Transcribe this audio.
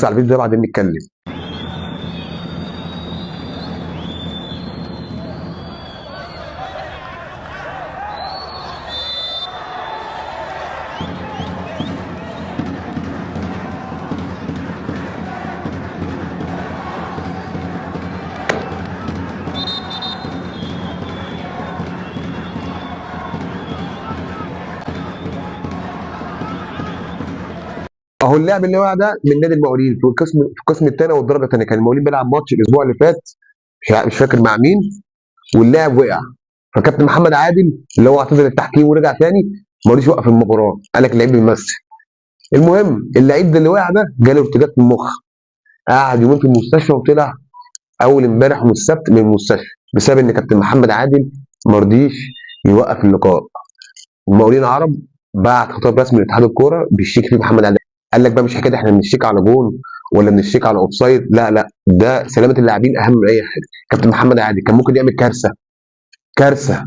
على الفيديو ده بعدين نتكلم. اهو اللاعب اللي وقع ده من نادي المقاولين في القسم الثاني والدرجة الثانية. كان المقاولين بيلعب ماتش الاسبوع اللي فات، مش فاكر مع مين، واللاعب وقع. فكابتن محمد عادل اللي هو اعتذر التحكيم ورجع تاني ما رضيش يوقف المباراة، قال لك اللعيب بيمثل. المهم اللعيب ده اللي وقع ده جاله ارتجاج في المخ، قعد يومين في المستشفى وطلع اول امبارح يوم السبت من المستشفى بسبب ان كابتن محمد عادل ما رضيش يوقف اللقاء. المقاولين العرب بعت خطاب رسمي لاتحاد الكورة بيشتكي فيه محمد عادل، قال لك بقى مش حكاية احنا بنشتكي على جون ولا بنشتكي على offside، لا لا، ده سلامه اللاعبين اهم من اي حاجة. كابتن محمد عادل كان ممكن يعمل كارثة، كارثة.